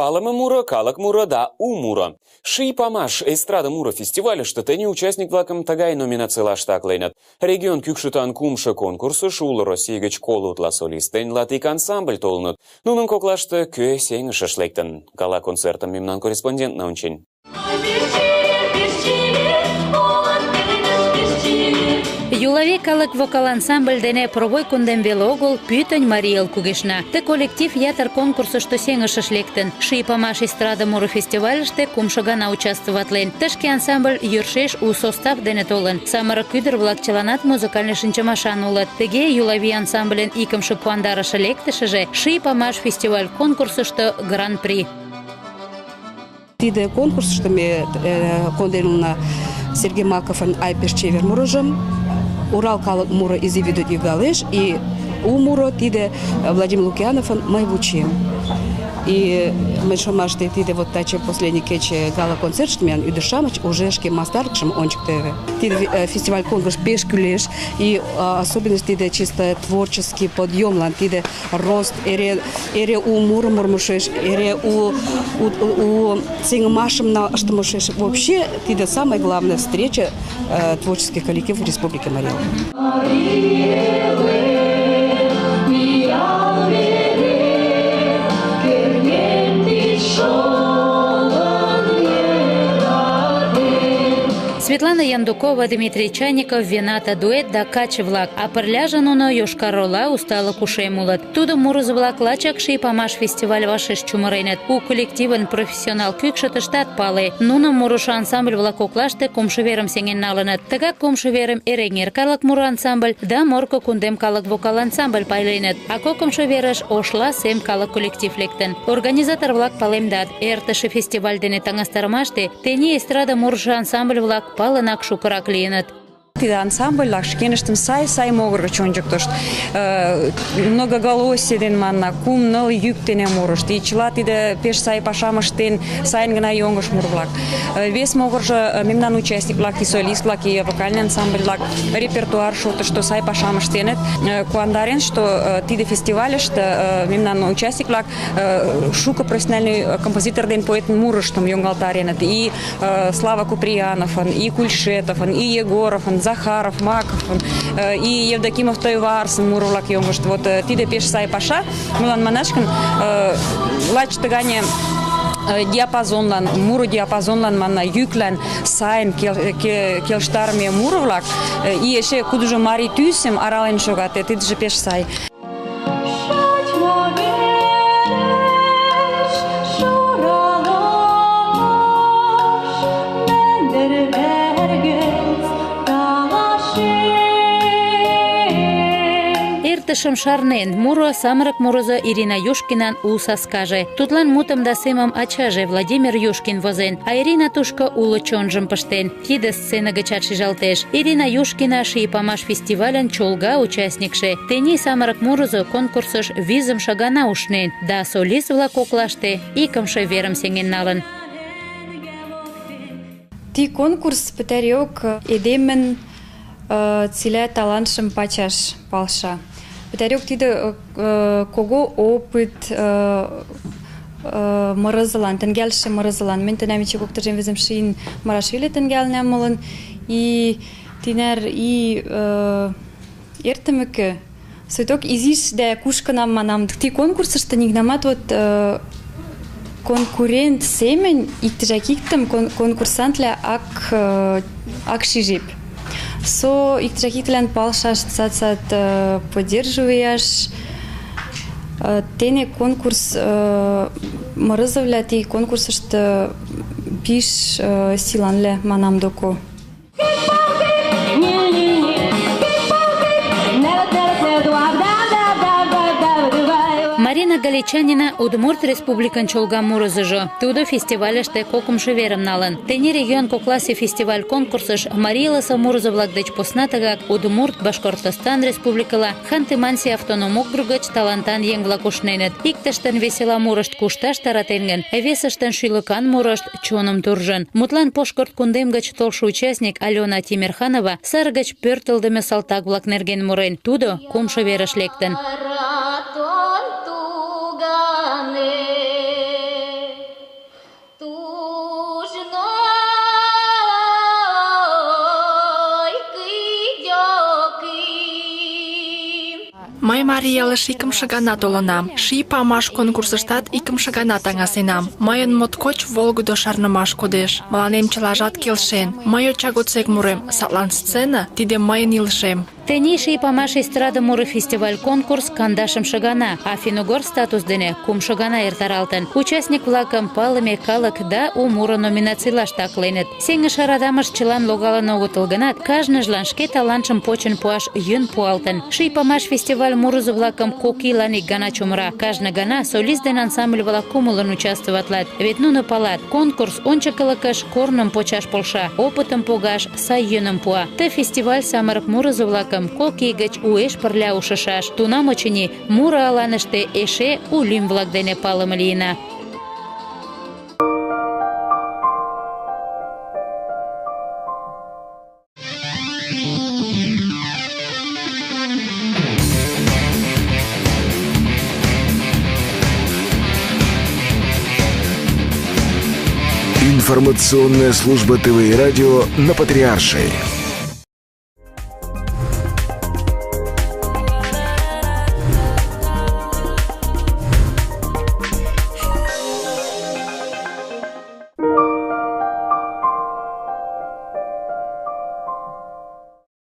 Палыме муро, калык муро да у муро. «Ший памаш» эстрада муро фестивальыште тений участник-влакым тыгай номинацийлаште акленыт. Регион кӱкшытан кумшо конкурсыш уло Россий гыч коло утла солист ден 11 ансамбль толыныт. Нунын коклаште кӧ сеҥышыш лектын? Гала-концертым мемнан корреспондентна ончен. Юлавий калык вокал ансамбль дене Провой кундем веле огыл, пӱтынь Марий Эл кугешна. Ты коллектив ятыр конкурсышто сеҥышыш лектын. «Ший памаш» эстрада муро фестивальыште кумшо гана участвоватлен. Тышке ансамбль йӧршеш у состав дене толын. Самырык ӱдыр-влак чыланат музыкальный шинчымашан улыт. Тыге Юлавий ансамбльын икымше куандарыше лектышыже «Ший памаш» фестиваль конкурсышто Гран-при. Тиде конкурсышто ме конден улына Сергей Маковын «Ай пеш чевер» мурыжым, Урал калык муро «Изи вӱдет йогалеш» и у муро тиде Владимир Лукьяновын «Мый вучем». И мый шонымаште тиде вот таче последний кече гала-концертыште мемнан ӱдыр-шамыч уже шке мастарлыкшым ончыктеве. Тиде фестиваль конкурс пеш кӱлеш, и особенность тиде чисто творческий подъемлан, тиде рост, эре, эре у мурым мурымышеш, эре у, у, у сеҥымашым ыштымышеш. Вообще, тиде самая главная встреча творческих коллективов Республики Марий Эл. Светлана Яндукова, Дмитрий Чайников, Вената дуэт да каче-влак. А пырляже нуно Йошкар-Ола усталык ушем улыт. Тудо мурызо-влак лачак «Ший памаш» фестиваль вашеш чумыреныт. У коллективын профессионал кӱкшытыштат пале. Нуно мурышо ансамбль-влак коклаште кумшо верым сеҥен налыныт. Тыгак кумшо верым Эреҥер калык муро ансамбль да Морко кундем калык вокал ансамбль пайленыт. А кокымшо верыш Ошла сем калык коллектив лектын. Организатор-влак палемдат: эртыше фестиваль дене таҥастарымаште тений эстрада мурышо ансамбль-влак палынак шукырак лийыныт. Тиде ансамбль-влак шкеныштым сай-сай могыр гыч ончыктышт. Многоголосие ден манна, кум-ныл йӱк дене мурышт. И чыла тиде пеш сай пашам ыштен, сайын гына йоҥгыш мур-влак. Вес могыржо мемнан участник-влак, и солист-влак, и вокальный ансамбль-влак репертуар шотышто сай пашам ыштеныт. Куандарен, что тиде фестивальыште мемнан участник-влак шуко профессиональный композитор ден поэтын мурыштым йоҥгалтареныт. И Слава Куприяновын, и Кульшетовын, и Егоровын, Захаров, Маков, и Евдокимов Тойварсын муро-влак йоҥгышт. Вот тиде пеш сай паша. Молан манаш гын, лач тыгане диапазонлан, муро диапазонлан манна, йӱклан сайын келыштарыме муро-влак, и эше кудыжо марий тӱсым арален шогат, тидыже пеш сай. Эртышым шарнен муро самырык мурызо Ирина Юшкинан у саскаже. Тудлан мутым да семым ачаже Владимир Юшкин возен, а Ирина тушко уло чонжым пыштен. Тиде сцена гычат шижалтеш. Ирина Юшкина «Ший памаш» фестивальын чолга участникше. Тений самырык мурызо конкурсыш визымше гана ушнен да солист-влак коклаште икымше верым сеҥен налын. Ти конкурс пӹтӓриок эдемӹн цилӓ талантшым пачаш палша. Пӹтӓриок тидӹ кого опыт мырызылан, тӹнгӓлшӹ мырызылан. Мӹнь тӹнӓм эче коктыжен вӹзӹмшӹ ин мыраш веле тӹнгӓлӹнӓм ылын. И тинӓр и эртӹмӹкӹ, сойток изиш дӓ кушкынам манам. Ти конкурсышты нигнамат вот конкурент семӹнь иктӹжӓк иктӹм конкурсантвлӓ ак шижеп. Со иктӹжӓк иктӹлӓн палшаш, цацат поддерживаяш. Тене конкурс мырызывлӓ ти конкурсышты пиш силанлӓ манам доко. Марина Галичанина Удмурт Республикын чолга мурызыжо. Тудо фестивальыште кокымшо верым налын. Тений регион кокласе фестиваль конкурсыш Марий Элысе мурызо-влак деч посна тыгак Удмурт, Башкортостан Республикыла, Ханты-Манси автоном округ гыч талантан еҥ-влак ушненыт. Иктыштын весела мурышт кушташ таратен гын, весыштын шӱлыкан мурышт чоным туржын. Мутлан, Пошкырт кундем гыч толшо участник Алена Тимерханова сар гыч пӧртылдымӧ салтак-влак нерген мурен. Тудо кумшо верыш лектын. Мый Марий Элыш икымше гана толынам. «Ший памаш» конкурсыштат икымше гана таҥасенам. Мыйын моткоч волгыдо шарнымаш кодеш. Мыланем чылажат келшен. Мый йоча годсек мурем, садлан сцена — тиде мыйын илышем. Тений «Ший памаш» эстрада муро фестиваль-конкурс кандашымше гана, а финн-угор статус дене кумшо гана эртаралтын. Участник-влакым палыме калык да у муро номинацийлаште акленыт. Сеҥыше радамыш чылан логалын огытыл гынат, кажныжлан шке талантшым почын пуаш йӧн пуалтын. «Ший памаш» фестиваль мурызо-влакым кок ийлан ик гана чумыра. Кажне гана солист ден ансамбль-влак кумылын участвоватлат. Вет нуно палат, конкурс ончыкылыкыш корным почаш полша, опытым погаш сай йӧным пуа. Ты фестиваль самырык мурызо-влакым кок ий гыч уэш пырля ушышаш. Тунам, очыни, муро аланыште эше у лӱм-влак дене палыме лийына. Информационная служба ТВ и радио на Патриаршей.